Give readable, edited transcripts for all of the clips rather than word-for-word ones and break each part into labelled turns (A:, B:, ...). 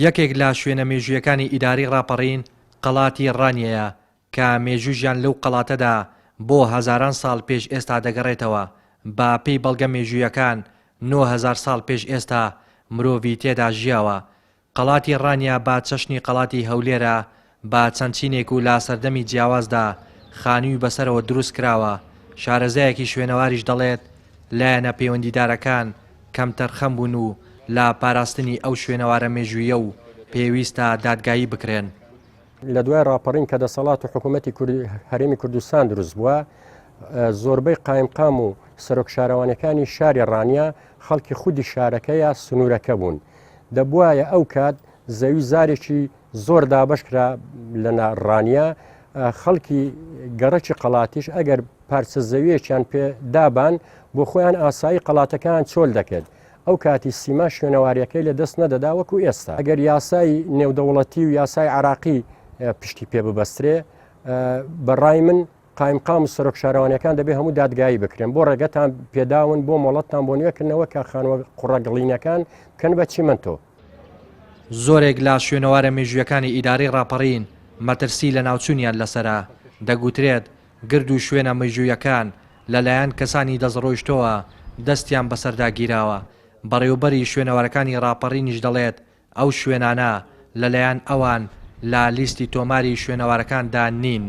A: یەکێک لە شوێنە مێژوویەکانی ئیدارەی ڕاپەڕین قەڵاتی ڕانیەیە کە مێژووی ژیان لەو قەڵاتەدا بۆ هەزاران ساڵ پێش ئێستا دەگەڕێتەوە، بە پێی بەڵگە مێژوویەکان 9000 ساڵ پێش ئێستا مرۆڤی تێدا ژیاوە. قەڵاتی ڕانیە بە چەشنی قەڵاتی هەولێرە بە چەند چینێک و لە سەردەمی جیاوازدا خانووی بەسەرەوە دروست کراوە، شارەزایەکی شوێنەواریش دەڵێت، لایەنە پەیوەندیدارەکان کەمتەرخەم بوون و لە پاراستنی ئەو شوێنەوارە مێژوویە و پێویستە دادگایی بکرێن.
B: لە دوای ڕاپەڕین کە دەسەڵات و حکوومەتی هەرێمی کوردستان دروست بووە، زۆربەی قایمقام و سەرۆک شارەوانەکانی شاری ڕانیە خەڵکی خودی شارەکە یا سنوورەکە بوون. دەبوایە ئەو کات زەوی زارێکی زۆر دابەش کرا لە ڕانیە، خەڵکی گەڕەکی قەڵاتیش ئەگەر پارچە زەویەکیان پێ دابان بۆ خۆیان ئاسایی قەڵاتەکان چۆل دەکرد. ئەو کاتی سیما شوێنەواریەکەی لە دەست نەدەدا وەکو ئێستا. ئەگەر یاسای نێودەوڵەتی و یاسای عراقی پشتی پێ ببەسترێ بە ڕای من قایمقام و سەرۆک شارەوانیەکان دەبێ هەموو دادگایی بکرێن بۆ ڕێگەتان پێداون بۆ مۆڵەتتان بۆ نوێکردنەوە کە خانووە قوڕەگڵینەکان بکەن بە چیمەنتۆ.
A: زۆرێک لە شوێنەوارە مێژوویەکانی ئیدارەی ڕاپەڕین مەترسی لەناوچوونیان لەسەرە، دەگوترێت گرد و شوێنە مێژوویەکان لەلایەن کەسانی دەستڕۆیشتۆوە دەستیان بەسەردا گیراوە، بەڕێوەبەری شوێنەوارەکانی ڕاپەڕینیش دەڵێت ئەو شوێنانە لەلایەن ئەوان لە لیستی تۆماری شوێنەوارەکاندا نین.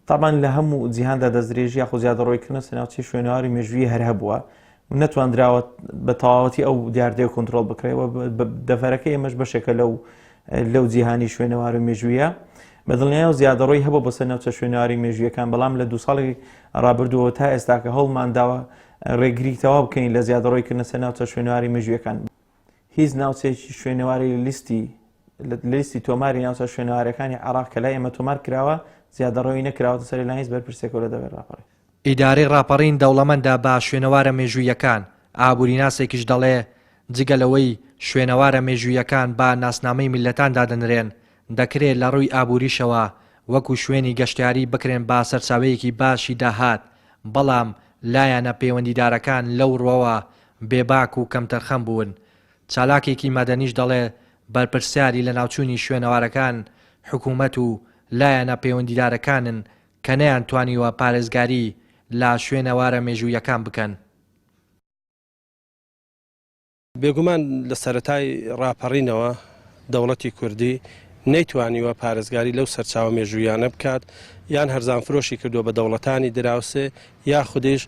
C: تەبعەن لە هەموو جیهاندا دەستدرێژی یاخود زیادەڕۆیکردنە سەر ناوچەی شوێنەواری مێژوویی هەر هەبووە و نەتواندراوە بە تەواوەتی ئەو دیاردەیە کۆنترۆڵ بکرێت و دەڤەرەکەی ئێمەش بەشێکە لەو لەو جیهانی شوێنەوار و مێژوویە بە دڵنیایەوە زیادەڕۆی هەبوو بۆ سەر ناوچە شوێنەواری مێژوویەکان بەڵام لە دوو ساڵی ڕابردووەوە تا ئێستاکە هەوڵمان داوە ڕێگری تەواو بکەین لە زیادەڕۆی کردنە سەر ناوچە شوێنەواری مێژوویەکان. هیچ ناوچەیەکی شوێنەواری لە لیستی لە لیستی تۆماری ناوچە شوێنەوارەکانی عێراق کە لای ئێمە تۆمار کراوە زیادەڕەوی نەکراوەتە سەر لەلایەن هیچ بەرپرسێکەوە لە دەڤەری ڕاپەڕین.
A: ئیدارەی ڕاپەڕین دەوڵەمەندە بە شوێنەوارە مێژووییەکان، ئابووریناسێکیش دەڵێ، جگە لەوەی شوێنەوارە مێژووییەکان بە ناسنامەی میللەتان دادەنرێن، دەکرێ لە ڕووی ئابووریشەوە وەکو شوێنی گەشتیاری بکرێن بە سەرچاوەیەکی باشی داهات، بەڵام لایەنە پەیوەندیدارەکان لەو ڕووەوە بێباک و کەمتەرخەم بوون. چالاکێکی مەدەنیش دەڵێ بەرپرسیاری لەناوچوونی شوێنەوارەکان حکوومەت و لایەنە پەیوەندیدارەکانن کە نەیانتوانیوە پارێزگاری لە شوێنەوارە مێژوویەکان بکەن.
D: بێگومان لە سەرەتای ڕاپەڕینەوە دەوڵەتی کوردی نەیتوانیوە پارێزگاری لەو سەرچاوە مێژوویانە بکات، یان هەرزانفرۆشی کردووە بە دەوڵەتانی دراوسێ یاخودیش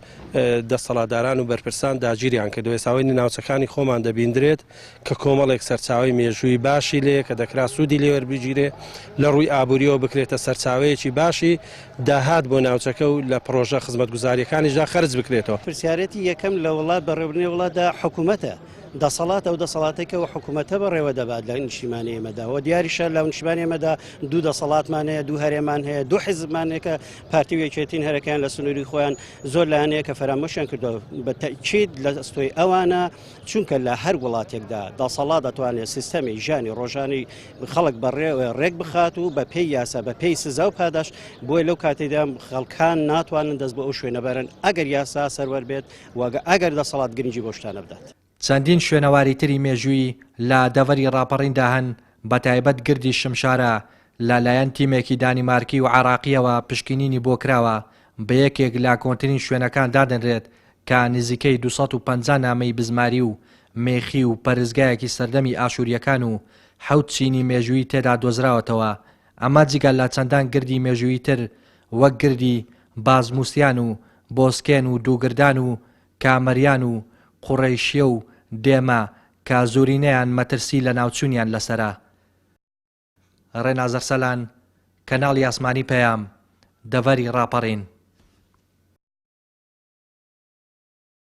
D: دەسەڵاتداران و بەرپرسان داگیریان کردووە. ئێستا ئەوەی لە ناوچەکانی خۆمان دەبیندرێت کە کۆمەڵێک سەرچاوەی مێژووی باشی لێیە کە دەکرا سوودی لێ وەربگیرێ، لە ڕووی ئابوورییەوە بکرێتە سەرچاوەیەکی باشی داهات بۆ ناوچەکە و لە پڕۆژە خزمەتگوزارییەکانیشدا خەرج بکرێتەوە.
E: پرسیارێتی یەکەم لە وڵات بەڕێوەبردنی وڵاتدا حکوومەتە، دەسەڵاتە، ئەو دەسەڵاتەی کە ئەو حکوومەتە بەڕێوە دەبات لە نیشتیمانی ئێمەدا و دیاریشە لە نیشتیمانی ئێمەدا دوو دەسەڵاتمان هەیە، دوو هەرێمان هەیە، دوو حیزبمان هەیە کە پارتی و یەکێتین هەرەکەیان لە سنووری خۆیان زۆر لایەن هەیە کە فەرامۆشیان کردووە بە تەئکید لە ئەستۆی ئەوانە چونکە لە هەر وڵاتێکدا دەسەڵات دەتوانێت سیستەمی ژیانی ڕۆژانی خەڵک بەڕێ ڕێک بخات و بە پێی یاسا بە پێی سزا و پاداش بۆیە لەو کاتێدا خەڵکان ناتوانن دەست بۆ ئەو شوێنە بەرن ئەگەر یاسا سەروەر بێت و ئەگەر دەسەڵات گرنگی بۆ شتانە بدات.
A: چەندین شوێنەواری تری مێژوویی لە دەڤەری ڕاپەڕیندا هەن، بەتایبەت گردی شمشارە لە لایەن تیمێکی دانیمارکی و عێراقییەوە پشکنینی بۆ کراوە، بە یەکێک لە کۆنترین شوێنەکان دادەنرێت کە نزیکەی 250 نامەی بزماری و مێخی و پەرستگایەکی سەردەمی ئاشوورییەکان و حەوت چینی مێژوویی تێدا دۆزراوەتەوە، ئەمە جگە لە چەندان گردی مێژوویی تر وەک گردی بازموسیان و بۆسکێن و دووگردان و کامەریان و قوڕەیشیە و دێمە کە زورینەیان مەترسی لەناوچونیان لەسەرە. ڕێناز ئەرسەلان، کەناڵی ئاسمانی پەیام، دەڤەری ڕاپەڕین.